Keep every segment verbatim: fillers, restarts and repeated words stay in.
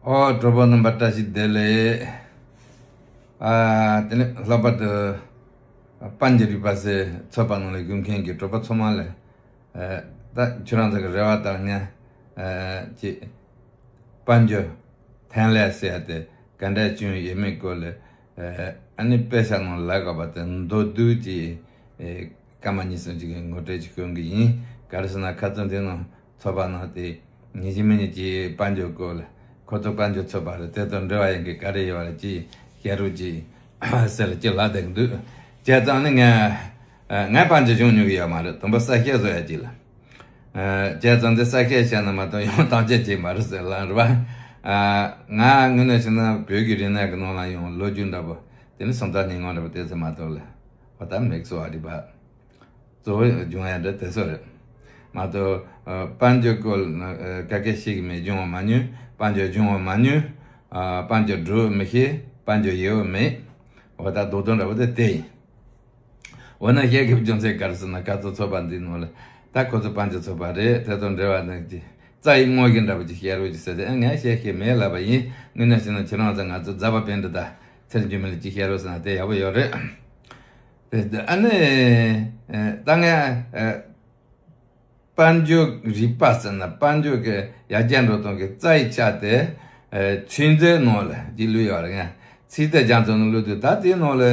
ཨོ། གྲོགས་པོ་རྣམ་པ་བཀྲ་ཤིས་བདེ་ལེགས། ཨ། དེ་ནས་ལྷག་པར་དུ་དཔལ་འབྱོར་རིག་པ་ཟེར་ཚོགས་པ་ནང་ལ་ཞུགས་མཁན་གྱི་གྲོགས་པོ་ཚང་མ་ལ། ཨ། ད་ཁྱོད་རང་ཚོ་གི་རེ་བ་ལྟར་ངས། ཨ། ཅིག་དཔལ་འབྱོར་ཐོན་ལས་ཟེར་ཡ་དེ་ག་འདྲ་བྱུང་ཡོད་མེད་སྐོར་ལ། ཨ་ནི་དཔེ་ཆ་ནང་ལ་ལབ་དགོས་པ་དེ་མདོར་བསྡུས་ཀྱིས། ཨེ། སྐར་མ་གཉིས་གསུམ་ཅིག་གི་ངོ་སྤྲོད་ཅིག་ཞུ་གི་ཡིན། ག་རེ་ཟེར་ན་ཁ་སང་དེ་ནང་ཚོགས་པ་ནང་དེ་ཉིན་གཅིག་མིན་ཉིན་གཅིག་དཔལ་འབྱོར་སྐོར་ལ། ཁོ་ཚོ་དཔལ་འབྱོར་ཚོགས་པ་རེད། དེ་དང་འབྲེལ་བ་ཡིན་གི་ག་རེ་ཡོད་པ་རེད། ཅིག་བཤད་རོགས་གྱིས་ཟེར་ལ་ཅིག་ལབ་བསྡད་གི་འདུག་བྱས་ཙང་ནི་ང་ང་དཔལ་འབྱོར་བྱུང་མྱོང་གི་ཡོད་མ་རེད། དང་པོ་ས་ཤ་བཟོ་ཡ་ཅིག་ལ། ཨ། བྱས་ཙང་དེ་ས་ཤ་བཤད་ན་མ་གཏོགས་ཡང་ཐང་ཆད་ཅིག་མ་རེད་ཟེར་ལབ་རེད་པ། ཨ། ང་དངོས་གནས་བྱས་ན་བོད་ཀྱི་རིག་གནས་ཀྱི་ནང་ལ་ཡང་ལོ་རྒྱུས་འདྲ་པོ་དེ་ནི་སུམ་རྟགས་སྙན་ངག་འདྲ་པོ་དེ་ཚོ་མ་གཏོགས་ལ། འོ་ད་མེད་སོ་ཨ་རི་བ། གཙོ་བོ་སྦྱོང་ཡ་འདྲ་དེ་ཚོ་རེད། མ་གཏོགས། ཨ། དཔལ་འབྱོར་སྐོར་ལ་ཨ་ཀ་ཀ་ཤེས་ཀྱི་མེད། སྦྱོང་བ་མ་མྱོང་། དཔལ་འབྱོར་སྦྱོང་བ་མ་མྱོང་། ཨ། དཔལ་འབྱོར་སྒྲུབ་མི་ཤེས། དཔལ་འབྱོར་ཡོད་མེད། འོ་ད་རྡོག་རྡོག་འདྲ་པོ་དེ་དེ་ཡིན། འོ་ན་བཤད་དགོས་རྒྱུ་མཚན་ག་རེ་ཟེར་ན་ཁ་སང་ཚོགས་པ་འདིའི་ནང་ལ་ད་ཁོ་ཚོ་དཔལ་འབྱོར་ཚོགས་པ་རེད། དེ་དང་འབྲེལ་བ་ནང་གི་རྩ་ཡི་རྨང་གཞི་འདྲ་པོ་ཅིག་བཤད་རོགས་ཅིག་ཟེར་ཏེ། ཨ། ངས་བཤད་ཤེས་མེད་ལབ་པ་ཡིན། དངོས་གནས་བྱས་ན་ཁྱེད་རང་ཚོ་ང་ཚོ་རྫ་བ་པཎྜི་ཏ་ཚེ་རིང་སྒྱུ་མ་ལགས་ཅིག་བཤད་རོགས་ཟེར་ན་དེ་ཡག་པོ་ཡོད་རེད། དེ་དེ་ཨ་ནི། ཨ། ད་ངས། ཨ། དཔལ་འབྱོར་རིག་པ་ཟེར་ན་དཔལ་འབྱོར་གྱི་ཡར་རྒྱས་འགྲོ་སྟངས་ཀྱི་རྩ་ཡི་ཆ་དེ། ཨ། ཚིག་མཛོད་ནང་ལ་ཅིག་བླུགས་ཡོད་རེད། ངས་ཚིག་མཛོད་རྒྱ་མཚོ་ནང་བླུགས་དུས་ད་དེའི་ནང་ལ་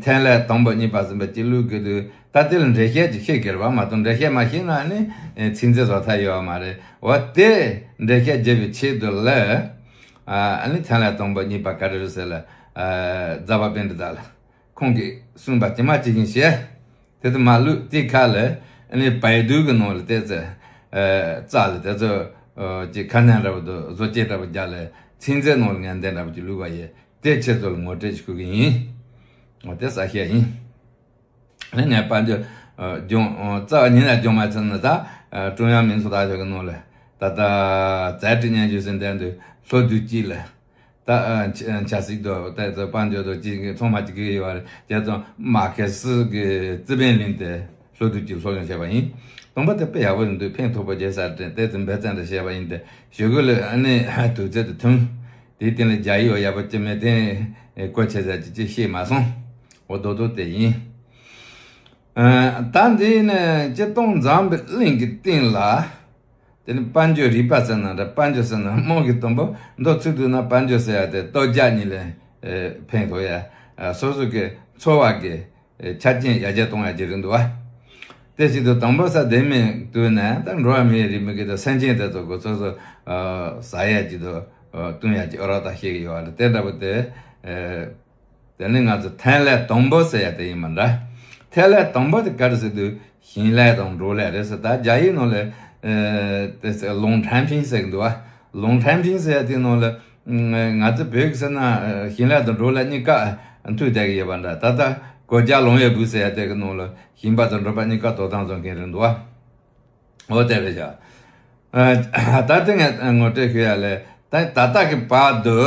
ཐོན་ལས་དང་པོ་གཉིས་པ་གསུམ་པ་ཅིག་བླུགས་དགོས་དུས། ད་དེ་ལ་འགྲེལ་བཤད་ཅིག་ཤེས་དགོས་རེད་པ། མ་གཏོགས་འགྲེལ་བཤད་མ་ཤེས་ན་ནི། ཨ། ཚིག་མཛོད་བཟོ་ཐབས་ཡོད་མ་རེད། འོ་དེ་འགྲེལ་བཤད་བརྒྱབ་པའི་ཆེད་དུ་ལ། ཨ། ཨ་ནི་ཐོན་ལས་དང་པོ་གཉིས་པ་ག་རེ་རེད་ཟེར་ལ། ཨ། རྫ་བ་པཎྜི་ཏ་ལ། ཁོང་གིས་གསུངས་པ་ཇི་མ་ཇི་བཞིན་བྱས། དེ་ཚོ་མ་བླུགས། དེ་ཁ་ལ་ཨ་ནི་བའི་ཌུ་གི་ནང་ལ་བལྟས་ཚེ། ཨ། རྩ་ལ་དེ་ཚོ། ཨ། ཅིག་ཁ་སྣོན་འདྲ་པོ་དང་བཟོ་བཅོས་འདྲ་པོ་རྒྱག་ལ་ཚིག་མཛོད་ནང་ལ་ངས་འདི་འདྲ་པོ་ཅིག་བླུགས་པ་ཡིན། དེ་ཁྱེད་ཚོ་ལ་ངོ་སྤྲོད་ཅིག་ཞུ་གི་ཡིན། འོ་དེ་ས་ཤ་ཡིན། ཨ་ནི་ངས་དཔལ་འབྱོར། ཨ། སྦྱོང་། ཨ། རྩ་བ་ཉིད་ནས་སྦྱོང་མ་ཚར་ན་ད། ཨ། ཀྲུང་དབྱང་མིང་ཐོག་ད་ཞོག་གི་ནང་ལ་ད་ལྟ་ཛའི་ཀྲི་སྙན་ཞུ་ཟེར་འདྲ་འདུག་ལྷོ་རྒྱུད་གཅིག་ལ། ད། ཨ། ཆ་ཆབ་སྲིད་དང་ད་ད་དཔལ་འབྱོར་དང་ཅིག་ཚང་མ་ཅིག་གི་ཡོད་རེད། བྱས་ཙང་མར་ཁེ་སི་གི་རྩིས་དཔོན་ལེན་ཏེ་ལྷོ་རྒྱུད་གཅིག་ལྷོ་སྦྱོང་བྱས་པ་ཡིན། དང་པོ་དེ་དཔེ་ཡག་པོ་རེད་འདུག་ཕན་ཐོགས་པོ་བྱས་ས་དྲན་ཏེ་དེ་འབད་བརྩོན་འདྲ་བྱས་པ་ཡིན་ཏེ། ཞོགས་ཀ་ལ་ཨ་ནི་དུས་ཚོད་དེ་ཐུང་། དེའི་སྟེང་ལ་རྒྱ་ཡིག་ཡག་པོ་ཅིག་མེད་དེ་གོ་ཆེ་ས་ཅིག་ཅིག་ཤེས་མ་སོང་། འོ་རྡོག་རྡོག་དེ་ཡིན། ཨ། ད་འདི་ནི་སྤྱིར་བཏང་འཛམ་བུ་གླིང་གི་སྟེང་ལ། དེ་ནི་དཔལ་འབྱོར་རིག་པ་ཟེར་ན་འདྲ། དཔལ་འབྱོར་ཟེར་ན་རྨང་གི་དང་པོ་མདོར་ཚིག་བསྡུས་ན་དཔལ་འབྱོར་ཟེར་ཡ་དེ་ལྟོ་རྒྱག་གཉིས་ལ། ཨེ། ཕན་ཐོགས་ཡ། ཨ། སོ་སོ་གི་འཚོ་བ་གི། ཨེ། ཆ་རྐྱེན་ཡར་རྒྱས་གཏོང་ཡ་ཅིག་རེད་འདུག་བ། དེ་བཞིན་དུ་དང་པོ་ས་དེ་མིན་དུས་ནས་ད་འགྲོ་བ་མིའི་རིགས་མི་གི་དང་སེམས་ཅན་དེ་ཚོ་གི་སོ་སོ། ཨ། ཟ་ཡ་ཅིག་དང་། ཨ། བཏུང་ཡ་ཅིག་ཨོ་རོག་ད་ཤེས་ཀྱི་ཡོད་རེད། དེ་འདྲ་པོ་དེ། ཨེ། དེ་ནི་ང་ཚོ་ཐོན་ལས་དང་པོ་ཟེར་ཡ་དེ་ཡིན་པ་འདྲ། ཐོན་ལས་དང་པོ་དེ་ག་རེ་ཟེར་དུས་ཞིང་ལས་དང་འབྲོག་ལས་རེད་ཟེར། ད་རྒྱ་ཡིག་ནང་ལ། ཨེ། དེ་ཟེར་ལུང་ཁྲན་ཕིང་ཟེར་གི་འདུག་བ། ལུང་ཁྲན་ཕིང་ཟེར་ཡ་དེ་ནང་ལ། ང་ཚོ་བོད་ཀྱི་ཟེར་ན་ཞིང་ལས་དང་འབྲོག་ལས་གཉིས་ཀ་མཐུད་བསྡད་ཀྱི་ཡོད་པ་འདྲ། ད་ལྟ་གོ་རྒྱ་ལོང་ཡོད་བུ་ཟེར་ཡ་དེ་གི་ནང་ལ་ཞིང་པ་དང་འབྲོག་པ་གཉིས་ཀ་དོ་དམ་བཟོ་མཁན་རེད་འདུག་བ། འོ་དེ་རེད་བཞག་ཨ། ད་ལྟ་ངས་ངོ་སྤྲོད་ཞུ་ཡ་ལས། ད་ད་ལྟ་གི་བར་དུ།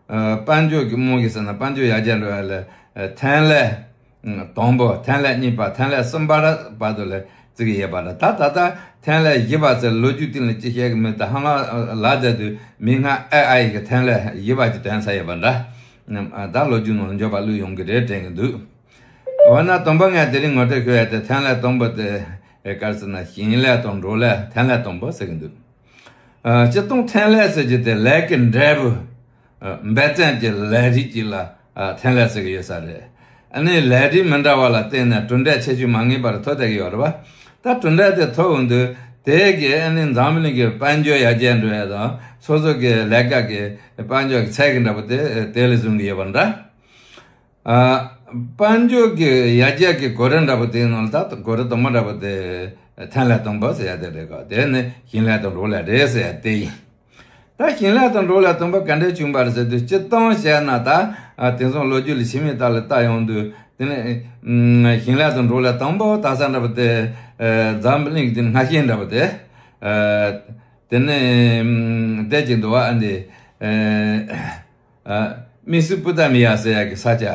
ཨ། དཔལ་འབྱོར་གྱི་རྨང་གཞི་ཟེར་ན་དཔལ་འབྱོར་ཡར་རྒྱས་འགྲོ་ཡ་ལ། ཨ། ཐོན་ལས་དང་པོ། ཐོན་ལས་གཉིས་པ། ཐོན་ལས་གསུམ་པ་བར་དུ་ལ་བརྩི་གི་ཡོད་པ་འདྲ། ད་ད་ལྟ་ཐོན་ལས་བཞི་པ་ཟེར་ལོ་རྒྱུས་སྟེང་ལ་ཅི་བཤད་གི་མེད། ད་ཧ་ལམ་ལབ་བསྡད་དུས་མིག་སྔར་ཨེ་ཨའི་གི་ཐོན་ལས་བཞི་པ་ཅིག་ཐོན་ཚར་ཡོད་པ་འདྲ། ཨ། ད་ལོ་རྒྱུས་ནང་ལ་འབྱོར་པ་བླུགས་ཡོང་གི་རེད་དྲན་གི་འདུག་འོ་ན་དང་པོ་ངས་དེ་རིང་ངོ་སྤྲོད་ཞུ་ཡ་དེ་ཐོན་ལས་དང་པོ་དེ། ཨེ། ག་རེ་ཟེར་ན་ཞིང་ལས་དང་འབྲོག་ལས་ཐོན་ལས་དང་པོ་ཟེར་གི་འདུག་ཨ། སྤྱིར་བཏང་ཐོན་ལས་ཟེར་རྒྱུ་དེ་ལས་ཀྱི་འབྲས་བུ། ཨ། འབད་བརྩོན་གྱི་ལས་རིགས་ཅིག་ལ། ཨ། ཐོན་ལས་ཟེར་གི་ཡོད་ས་རེད། ཨ་ནི་ལས་རིགས་མི་འདྲ་བ་ལ་བརྟེན་ནས་གྲུབ་འབྲས་ཆེ་ཆུང་མ་ངེས་པར་ཐོབ་བསྡད་ཀྱི་ཡོད་རེད་བ། ད་གྲུབ་འབྲས་དེ་ཐོབ་འོང་དུས་དེ་གི་ཨ་ནི་འཛམ་གླིང་གི་དཔལ་འབྱོར་ཡར་རྒྱས་འགྲོ་ཡ་དང་སོ་སོ་གི་ལས་ཀ་གི་དཔལ་འབྱོར་གྱི་ཚད་གི་འདྲ་པོ་དེ་དེ་ལ་བཟུང་གི་ཡོད་པ་འདྲ། ཨ། དཔལ་འབྱོར་གྱི་ཡར་རྒྱས་ཀྱི་གོ་རིམ་འདྲ་པོ་དེའི་ནང་ལ་ད་གོ་རིམ་དང་པོ་འདྲ་པོ་དེ་ཐོན་ལས་དང་པོ་ཟེར་ཡ་དེ་རེད་ག་དེ་ནི་ཞིང་ལས་དང་འབྲོག་ལས་རེད་ཟེར་ཡ་དེ་ཡིན། ད་ཞིང་ལས་དང་འབྲོག་ལས་དང་པོ་ག་འདྲས་བྱུང་བ་རེད་ཟེར་དུས་སྤྱིར་བཏང་བཤད་ན་ད། ཨ། དེང་སང་ལོ་རྒྱུས་ལ་ཕྱི་མིག་ལྟ་ལ་ལྟ་ཡོང་དུས་དེ་ནི། ཨ། ཞིང་ལས་དང་འབྲོག་ལས་དང་པོ་དར་ས་འདྲ་པོ་དེ། ཨ། འཛམ་བུ་གླིང་གི་དེ་ནི་སྔ་ཤིང་འདྲ་པོ་དེ། ཨ། དེ་ནི། ཨ། བསྡད་ཀྱི་འདུག་བ། ཨ། འདི། ཨ། ཨ། མེ་སི་པོ་ཏ་མི་ཡ་ཟེར་ཡ་གི་ས་ཆ།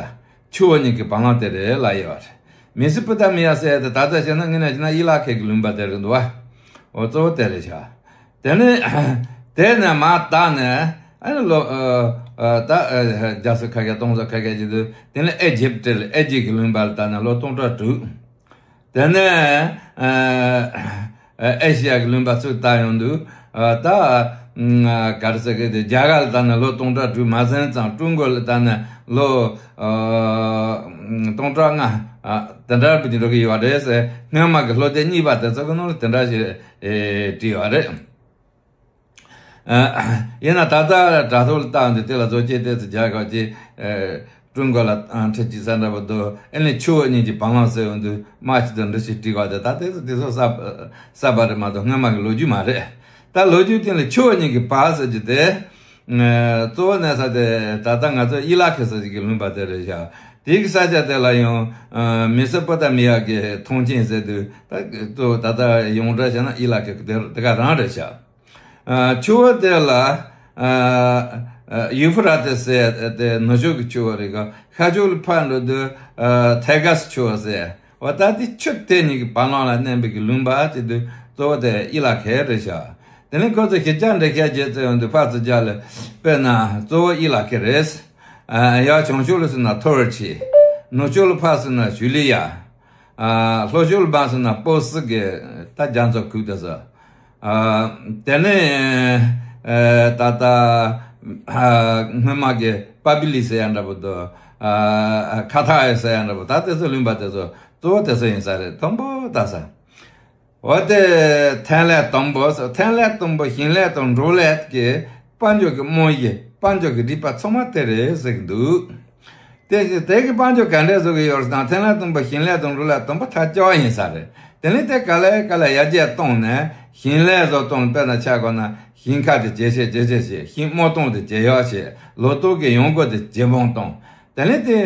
ཆུ་བོ་གཉིས་ཀྱི་བ་ལང་དེ་རེད་ལབ་ཡོད་པ་རེད། མེ་སི་པོ་ཏ་མི་ཡ་ཟེར་ཡ་དེ་ད་ལྟ་བཤད་ན་དངོས་གནས་བྱས་ན་ཨི་ལ་ཁའི་གི་ལུང་པ་དེ་རེད་འདུག་བ། འོ་གཙོ་བོ་དེ་རེད་ཤག་དེ་ནས་དེ་ནས་མར་བཏགས་ནས་ ཨ་ནི་ལོ་ཨ་ཨ་ད་ཨ་བརྒྱ་ཚོ་ཁ་ཤས་སྟོང་ཚོ་ཁ་ཤས་ཅིག་འདུག་དེ་ནས་ཨེ་ཇིབ་ལ་ཨེ་ཇིབ་ཀྱི་ལུང་པ་ལ་ད་ནི་ལོ་སྟོང་ཕྲག་དྲུག་དེ་ནས་ཨ་ཨེ་ཤི་ཡ་གི་ལུང་པ་ཚུར་བལྟ་ཡོང་དུས་ཨ་ད་ཨ་ག་རེ་ཟེར་གི་དེ་རྒྱ་གར་ལ་ད་ནི་ལོ་སྟོང་ཕྲག་དྲུག་མ་ཟིན་ཙང་ཀྲུང་གོ་ལ་ད་ནི་ལོ་ཨ་སྟོང་ཕྲག་ལྔ་ཨ་དེ་འདྲ་བུ་ཅིག་འགྲོ་གི་ཡོད་རེད་ཟེར། སྔོན་མ་གི་ལྷོ་སྡེ་གཉིས་པ་དེ་ཚོ་གི་ནང་ལ་དེ་འདྲ་ཞིག་ཨེ་བྲིས་ཡོད་རེད། ཨ་ཡིན་ན་ད་ལྟ་དྲ་ཐོག་ལ་བལྟ་འདི་དེ་ལ་བཟོ་བྱེད་དེ་ཚོ་རྒྱ་གར་གྱི་ཨ་ཀྲུང་གོ་ལ་ཨ་ཁྲིད་ཀྱི་ས་འདྲ་པོ་འདུག་ཨ་ནི་ཆུ་བོ་གཉིས་ཀྱི་བ་ལང་ཟེར་ཡོང་དུས་མ་ཅིག་ཏུ་འདི་ཞིག་བྲིས་པ་དེ་ད་དེ་ཚོ་དེ་ཚོ་གསར་གསར་པ་རེད་མ་གཏོགས་སྔོན་མ་གི་ལོ་རྒྱུས་མ་རེད། ད་ལོ་རྒྱུས་སྟེང་ལ་ཆུ་བོ་གཉིས་ཀྱི་བ་ཟེར་གྱི་དེ་ཨ་གཙོ་བོ་གནས་ས་དེ་ད་ལྟ་ང་ཚོ་ཨི་ལ་ཁེ་ཟེར་གྱི་ལུང་པ་དེ་རེད་ཤག་དེའི་གི་ས་ཆ་དེ་ལ་ཡང་ཨ་མེ་སོ་པོ་ཏ་མི་ཡ་གི་ཐང་ཆེན་ཟེར་དུས་ད་གཙོ་བོ་ད་ལྟ་ཡོངས་གྲགས་བྱས་ན་ཨི་ལ་ཁེ་དེ་དེ་ག་རང་རེད་ཤག་ཨ་ཆུ་བོ་དེ་ལ་ཨ་ཨ་ཡུ་ཕ་ར་ཏི་ཟེར་དེ་ནུབ་ཕྱོགས་ཀྱི་ཆུ་བོ་རེད་ག་ཤར་ཕྱོགས་ལ་ཕར་འགྲོ་དུས་ཨ་ཐའི་ག་སི་ཆུ་བོ་ཟེར། འོ་ད་དེ་ཆུ་དེ་གཉིས་ཀྱི་བ་ལང་ལ་གནས་པའི་གི་ལུང་པ་ཅིག་དུས་གཙོ་བོ་དེ་ཨི་ལ་ཁེ་རེད་ཤག་དེ་ནས་ཁོ་ཚོ་གཞིས་ཆགས་འབྲེལ་མཁན་བརྒྱད་ཙམ་ཡོང་དུས་ཕར་ཚུར་རྒྱག་ལ་དཔེར་ན་གཙོ་བོ་ཨི་ལ་ཁེ་རེད། ཨ་ཡར་བྱང་ཕྱོགས་ལ་སོང་ན་ཐོར་ཆི། ནུབ་ཕྱོགས་ལ་ཕར་སོང་ན་ཞུ་ལི་ཡ། ཨ་ལྷོ་ཕྱོགས་ལ་མར་སོང་ན་པོ་སི་གི་ད་རྒྱ་མཚོ་ཁུག་དེ་ཚོ། ཨ་དེ་ནས་ཨ་ད་ལྟ་ཨ་སྔོན་མ་གི་པ་པི་ལི་ཟེར་ཡ་འདྲ་པོ་དང་ཨ་ཁ་ཐག་ཡ་ཟེར་ཡ་འདྲ་པོ་ད་དེ་ཚོ་ལུང་པ་དེ་ཚོ་གཙོ་བོ་དེ་ཚོ་ཡིན་ས་རེད། དང་པོ་ད་ས། འོ་དེ་ཐན་ལེ་དང་པོ་ཟེར། ཐན་ལེ་དང་པོ་ཞིང་ལས་དང་འབྲོག་ལས་ཀྱི་དཔལ་འབྱོར་གྱི་རྨང་གཞི། དཔལ་འབྱོར་གྱི་རིག་པ་ཚང་མ་དེ་རེད་ཟེར་གྱི་འདུག་དེ་དེ་གི་དཔལ་འབྱོར་ག་འདྲས་བཟོ་གི་ཡོད་རེད་ཟེར་ན། ཐན་ལེ་དང་པོ་ཞིང་ལས་དང་འབྲོག་ལས་དང་པོ་ཐག་གཅོད་ཡིན་ས་རེད། དེ་ནས་དེ་ག་ལེ་ག་ལེ་ཡར་རྒྱས་བཏང་ནས་ཞིང་ལས་བཟོ་སྟངས་དཔེར་ན་ཆ་བཞག་ན་ཞིང་ཁ་དེ་ཇེ་ཆེ་ཇེ་ཆེ་བྱས། ཞིང་རྨོ་སྟངས་དེ་ཇེ་ཡག་བྱས། ལོ་ཏོག་གི་ཡོང་སྒོ་དེ་ཇེ་མང་བཏང་། དེ་ནས་དེ་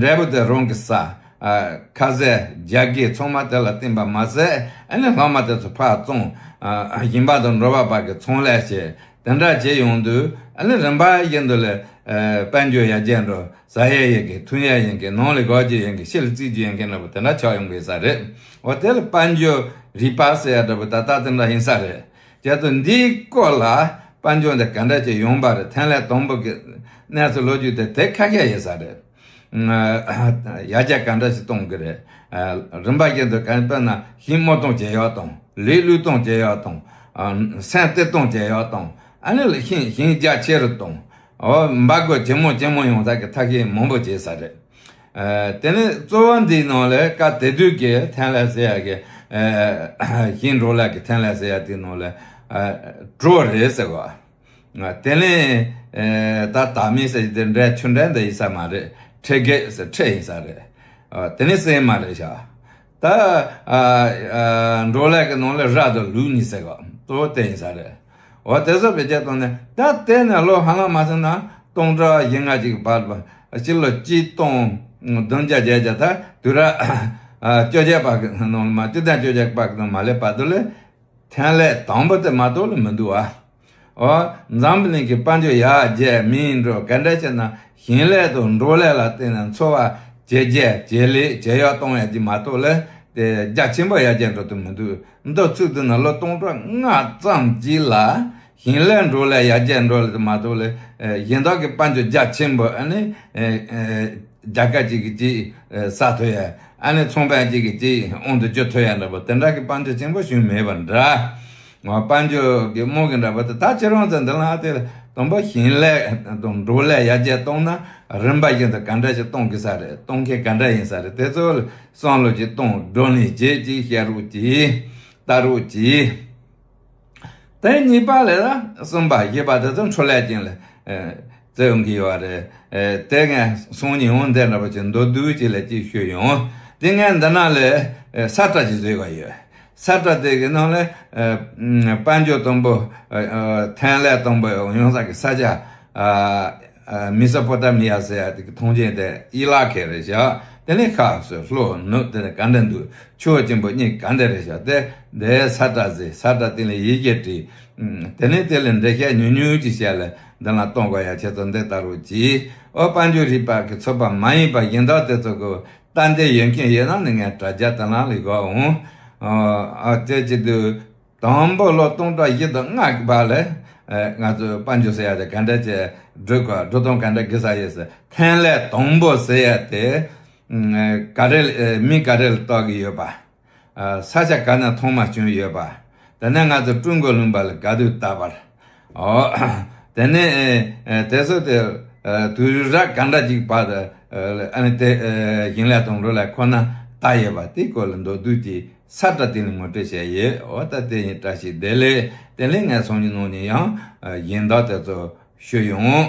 ཨ་འབྲས་བུ་དེ་རང་གི་ས་ཨ་ཁ་ཟས་རྒྱ་སྐྱེད་ཚང་མ་དེ་ལ་བརྟེན་པ་མ་ཟད། ཨ་ནི་ལྷག་མ་དེ་ཚོ་ཕར་བཙོང་། ཨ་ཞིང་པ་དང་འབྲོག་པ་བར་གྱི་ཚོང་ལས་བྱས། དེ་འདྲ་བྱས་ཡོང་དུས་ཨ་ནི་རིམ་པ་བཞིན་དུ་ལས་ཨ་དཔལ་འབྱོར་ཡར་རྒྱས་འགྲོ། ཟ་ཡས་ཡིན་གྱི་འཐུང་ཡས་ཡིན་གྱི་ནང་ལ་དགོས་རྒྱུ་ཡིན་གྱི་ཕྱི་ལ་བརྩི་རྒྱུ་ཡིན་གྱི་འདྲ་པོ་དེ་འདྲ་ཆགས་ཡོང་གི་ས་རེད། འོ་དེ་ལ་དཔལ་འབྱོར་རིག་པ་ཟེར་ཡ་འདྲ་པོ་ད་ལྟ་དེ་འདྲ་ཡིན་ས་རེད། བྱས་ཙང་འདིའི་སྐོར་ལ་དཔལ་འབྱོར་འདི་ག་འདྲ་ཅིག་ཡོང་པ་རེད། ཐན་ལེ་དང་པོ་གི་གནས་ཚུལ་ལོ་རྒྱུས་དེ་དེ་ཁ་ཤས་ཡིན་ས་རེད། ཡར་རྒྱས་ག་འདྲ་ཞིག་གཏོང་གི་རེད། རིམ་པ་བཞིན་དུ་ག་དཔེར་ན་ཞིང་རྨོ་སྟངས་ཇེ་ཡག་བཏང་། ལས་བླུག་སྟངས་ཇེ་ཡག་བཏང་། སེམས་གཏད་སྟངས་ཇེ་ཡག་བཏང་། ཨ་ནི་ལ་ཞིང་ཞིང་རྒྱ་ཆེ་རུ་བཏང་། འོ་འབབ་སྒོ་ཇེ་མང་ཇེ་མང་ཡོང་ཐབས་ཀྱི་ཐབས་ཤེས་མང་པོ་བྱས་ས་རེད། ཨ་དེ་ནས་གཙོ་བོ་འདིའི་ནང་ལ་སྐབས་དེ་དུས་ཀྱི་ཐན་ལེ་ཟེར་ཡ་གི་ཨ་ཞིང་འབྲོག་ལས་ཀྱི་ཐན་ལེ་ཟེར་ཡ་དེའི་ནང་ལ་ཨ་གྲོ་རེད་ཟེར་བ། ཨ་དེ་ནས་ཨ་ད་དར་མ་ཟེར་གྱི་དེ་འདྲའི་ཆུ་འདྲ་འདི་ཡིན་ས་མ་རེད། ཁྲེ་གེ་ཟེར་ཁྲེ་ཡིན་ས་རེད། ཨ་དེ་ནས་སྲན་མ་རེད་ཤག་ད་ཨ་ཨ་འབྲོག་ལས་ཀྱི་ནང་ལ་ར་དང་ལུག་གཉིས་ཟེར་གོ་གཙོ་བོ་དེ་ཡིན་ས་རེད། འོ་དེ་ཚོ་བེད་སྤྱོད་བཏང་ནས་ད་དེ་ནས་ལོ་ཧ་ལམ་མ་སོང་ན་སྟོང་ཕྲག་བཞི་ལྔ་ཅིག་བར་བ་སྤྱི་ལོ་གཅིག་སྟོང་བདུན་བརྒྱ་བརྒྱད་བརྒྱ་ད་དུས་རབས་ཨ་བཅོ་བརྒྱད་པ་གི་ནང་ལ་མ་བཅུ་དང་བཅོ་བརྒྱད་པ་གི་ནང་མ་སླེབས་བར་དུ་ལས་ཐན་ལེ་དང་པོ་དེ་མ་གཏོགས་ལ་མི་འདུག་ཨ། འོ་འཛམ་བུ་གླིང་གི་དཔལ་འབྱོར་ཡར་རྒྱས་མིན་འགྲོ་ག་འདྲ་བྱས་ན་ཞིང་ལས་དང་འབྲོག་ལས་ལ་བརྟེན་ནས་འཚོ་བ་ཇེ་རྒྱས་ཇེ་ལེགས་ཇེ་ཡག་གཏོང་ཡ་དེ་མ་གཏོགས་ལས་དེ་རྒྱ་ཆེན་པོ་ཡར་རྒྱས་འགྲོ་དུ་མི་འདུག་འདི་ཚུགས་དུས་ན་ལོ་སྟོང་ཕྲག་ལྔ་ཙམ་གཅིག་ལ་ཞིང་ལས་འབྲོག་ལས་ཡར་རྒྱས་འགྲོ་ལ་དུ་མ་གཏོགས་ལས་གཞན་དག་གི་དཔལ་འབྱོར་རྒྱ་ཆེན་པོ་ཨ་ནི་རྒྱལ་ཁབ་ཅིག་གིས་ཅིག་ཟ་ཐུབ་ཡ། ཨ་ནི་ཚོང་དཔོན་ཅིག་གིས་ཅིག་དབང་དུ་འགྱུར་ཐུབ་ཡ་འདྲ་པོ་དེ་འདྲ་གི་དཔལ་འབྱོར་ཆེན་པོ་ཞིག་མེད་པ་འདྲ། དཔལ་འབྱོར་གྱི་རྨང་གི་འདྲ་པོ་དེ་ད་ཁྱེད་རང་ཚོ་འདི་ལ་ཨ་དེ་དང་པོ་ཞིང་ལས་དང་འབྲོག་ལས་ཡར་རྒྱས་གཏོང་ན་རིམ་པ་བཞིན་དུ་ག་འདྲ་ཞིག་གཏོང་དགོས་ས་རེད། གཏོང་མཁན་ག་འདྲ་ཡིན་ས་རེད། དེ་ཚོ་ལ་བསམ་བློ་ཅིག་གཏོང་བགྲོ་གླེང་བྱེད་ཅིག་བཤད་རོགས་གྱིས། ལྟ་རོགས་གྱིས། དེ་གཉིས་པ་ལས་ལ་གསུམ་པ་བཞི་པ་དེ་ཚོ་འཕྲོ་ལས་ཅན་ལ་ཨེ་བརྩི་ཡོང་གི་ཡོད་རེད། ཨེ་དེ་ངས་སང་ཉིན་འོང་དེ་འདྲ་པོ་ཅིག་མདོར་བསྡུས་ཅིག་ལ་ཅིག་ཞུས་ཡོང་། དེ་ངས་འདི་ན་ལས་ཨེ་ས་བཀྲ་ཅིག་བཟོས་པ་ཡོད། ས་བཀྲ་དེ་གི་ནང་ལས་ཨེ་དཔལ་འབྱོར་དང་པོ་ཨེ་ཨེ་ཐན་ལེ་དང་པོ་ཡོང་ས་གི་ས་ཆ་ཨ། ཨ་མེ་སོ་པོ་ཏ་མི་ཡ་ཟེར་ཡ་དེ་གི་ཐང་ཆེན་དེ་ཨི་ལ་ཁེ་རེད་ཤག་དེ་ནས་ཁ་སོ་ལྷོ་ནུབ་དེ་ནས་ག་འདྲ་འདུག་ཆུ་བོ་ཆེན་པོ་གཉིས་ག་འདྲ་རེད་ཤག་དེ་དེ་ས་བཀྲ་ཟེར། ས་བཀྲ་དེ་ལ་ཡི་གེ་བྲིས། དེ་ནས་དེ་ལ་འགྲེལ་བཤད་ཉུང་ཉུང་ཅིག་བཤད་ལ་འདི་ལ་གཏོང་དགོས་ཡ་ཁྱེད་ཚོ་འདི་ལྟ་རོགས་གྱིས། ཨོ་དཔལ་འབྱོར་རིག་པ་གི་ཚོགས་པ་མ་ཡིན་པ་གཞན་དག་དེ་ཚོ་གི་ལྟ་འདོད་ཡོད་མཁན་ཡོད་ན་ནི་ངས་དྲ་རྒྱ་དེ་ལ་ལས་གོ་འོང་། ཨ་དེ་བྱེད་དུས། དང་པོ་ལོ་སྟོང་ཕྲག་བཞི་དང་ལྔ་གི་བར་ལ་ ཨ་ང་ཚོ་དཔལ་འབྱོར་ཟེར་ཡ་དེ་ག་འདྲ་བྱས་འགྲོ་དགོས། འགྲོ་སྟངས་ག་འདྲ་དགོས་ས་ཡོད་ཟེར། ཐོན་ལས་དང་པོ་ཟེར་ཡ་དེ་ཨ་ག་རེ་ལ་ཨ་མི་ག་རེ་ལ་གཏོགས་ཀྱི་ཡོད་པ། ཨ་ས་ཆ་ག་ན་ཐོག་མ་བྱུང་ཡོད་པ། དེ་ནས་ང་ཚོ་ཀྲུང་གོ་ལུང་པ་ལ་ག་དུས་བཏབ་པ། ཨོ། དེ་ནས་ཨ་དེ་ཚོ་དེ་ཨ་དུས་རབས་ག་འདྲ་ཅིག་བར་དུ་ཨ་ཨ་ནི་དེ་ཨ་ཞིང་ལས་དང་འབྲེལ་ལས་ཁོ་ན་བལྟ་ཡོད་པ་དེའི་སྐོར་ལ་མདོར་བསྡུས་ཀྱི་ས་བཀྲ་དེ་ནི་ངོ་སྤྲོད་བྱས་ཡོད། འོ་ད་དེ་ཡིན། བཀྲ་ཤིས་བདེ་ལེགས། དེ་ལས་ངས་སང་ཉིན་གནངས་ཉིན་ཡང་ཨ་གཞན་དག་དེ་ཚོ་ཞུ་ཡོང་།